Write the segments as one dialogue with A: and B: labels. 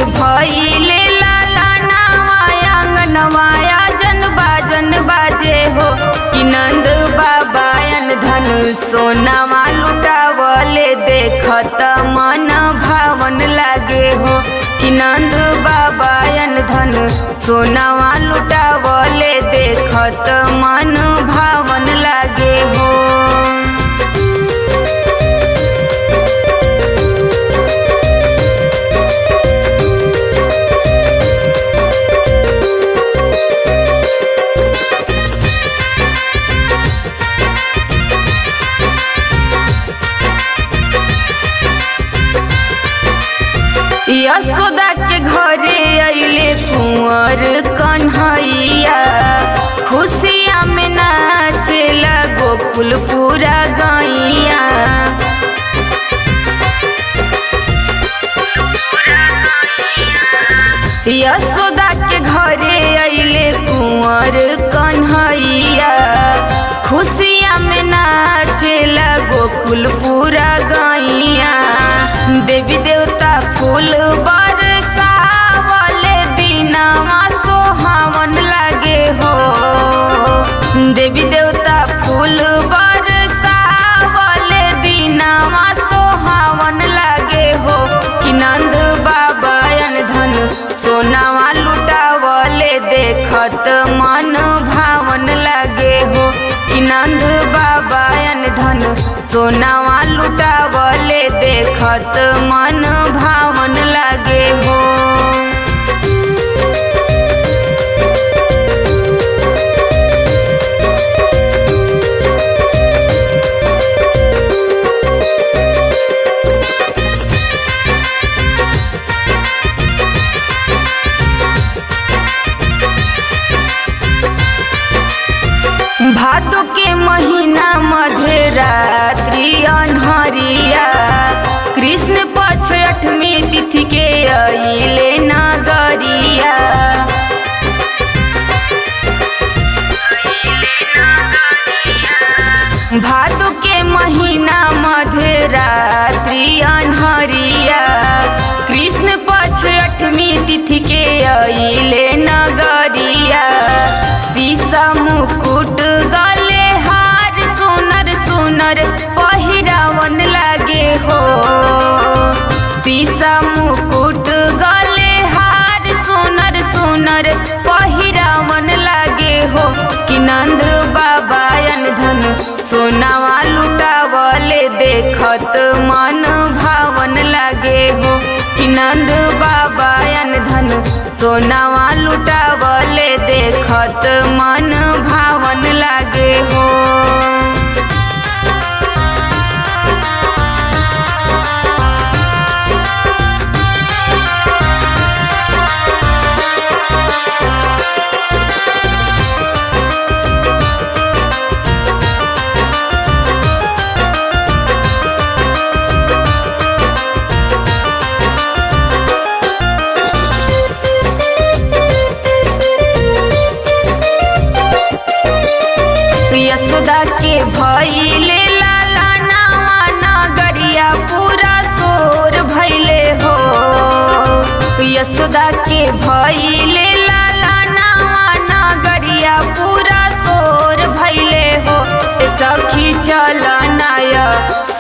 A: भइले लाला नावाया अंगनवाया जन बाजन बाजे हो कि नंद बाबा धन सोनावा लुटावले देखत मन भावन लागे हो कि नंद बाबा धन सोनावा लुटावले देखत मन भावन लागे हो। यशोदा के घरे अइले कुंवर कन्हैया, खुशिया में नाचेला गोकुल पूरा गैया। यशोदा के घरे अइले कुंवर कन्हैया, खुशिया में नाचेला गोकुल पूरा गैया। देवी देवता फूल बरसावले दिनवा सोहावन लागे हो, देवी देवता फूल बरसावले दिनवा सोहावन लागे हो कि नंद बाबा धन सोनावा लुटावले देखत मन भावन लागे हो कि नंद बाबा धन सोनावा लुटावले देखत मन भावन लागे हो। भादो के महीना मध्य रात्रि अन्हरिया, कृष्ण पक्ष अठमी तिथि के अइले नगरिया। भादो के महीना मध्य रात्रि अन्हरिया, कृष्ण पक्ष अठमी तिथि के अइले नगरिया। शीशा मुकुट गले हार सुनर सुनर पहिरावन लागे हो, शीशा मुकुट गले हार सुनर सुनर पहिरावन लागे हो कि नंद बाबा धन सोनावा लुटावले देखत मन भावन लागे हो कि नंद बाबा धन सोनावा लुटावले देखत मन भावन लागे हो। यशोदा के भइले लाला नावा नगरिया पूरा शोर भइले हो, यशोदा के भइले लाला नावा नगरिया पूरा शोर भइले हो। सखी चल नाय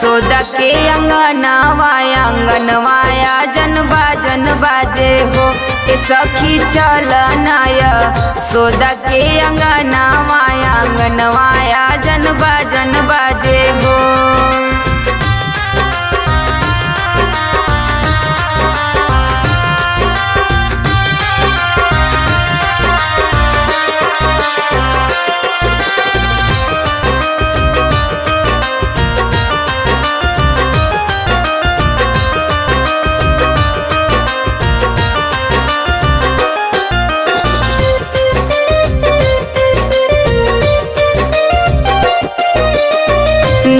A: सोदा के अंगनवा अंगनवाया जन बाजन बाजे हो, सखी चल नाय सोदा के अंगनवा अंगनवाया जन बाजन बाजे हो।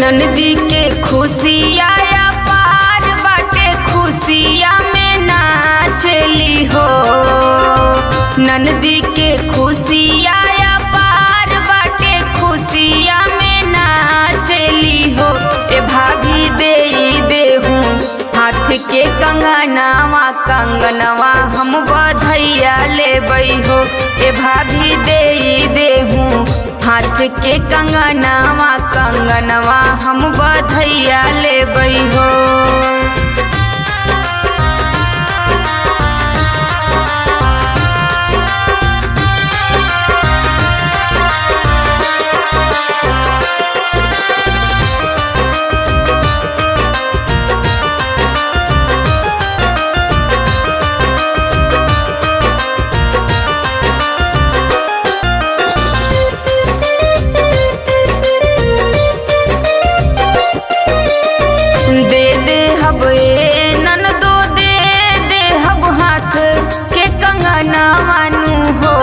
A: नंदी के खुशिया पार बाटे खुशिया में नाचली हो, नंदी के खुशिया पार बाटे खुशिया में नाचली हो। ए भाभी दे देहूँ हाथ हाथ के कंगनवा कंगनवा हम बधैया लेबै हो। ए भाभी दे देहूँ हाथ के कंगनवा कंगनवा हम बधैया लेबै हो। दे दे हब ए ननदो दे दे हब हाथ के कंगना मानू हो।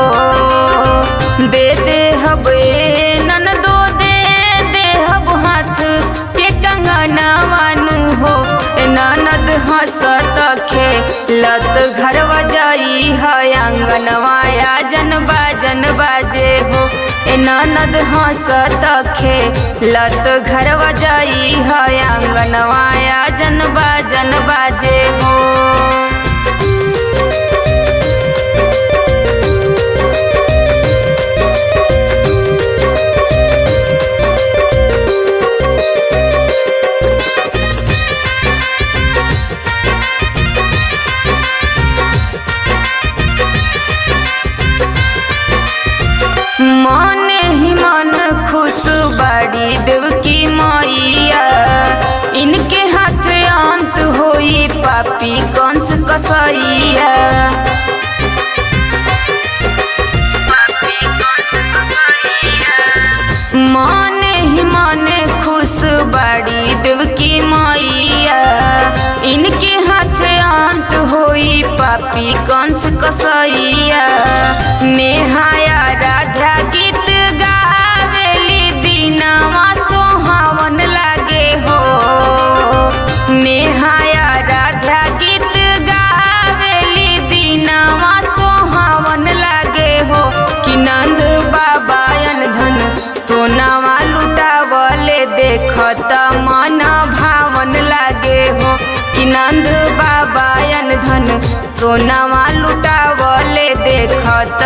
A: दे दे हब ए ननदो दे दे हब हाथ के कंगना मानू हो। ए ननद हंसत खे लत घरवा जाई है आंगनवा आजन बाजन बाजे हो। ए ननद हंसत खे लत घरवा जाई है आंगनवा आजन बाजन बाजे हो। मन ही मन खुश बाड़ी देव की मैया, इनके हाथ अंत होई पापी कंस कसैया। मन ही मन खुश बाड़ी देव की मैया, इनके हाथ अंत होई पापी कंस कसैया। नेहाया राधा गीत गावेली दिनवा सोहावन लागे हो। नेहाया राधा गीत गावेली दिनवा सोहावन लागे हो। कि नंद बाबा धन सोनावा लुटावले देखत मन भावन लागे हो। कि नंद बाबा धन सोनावा लुटावले देखत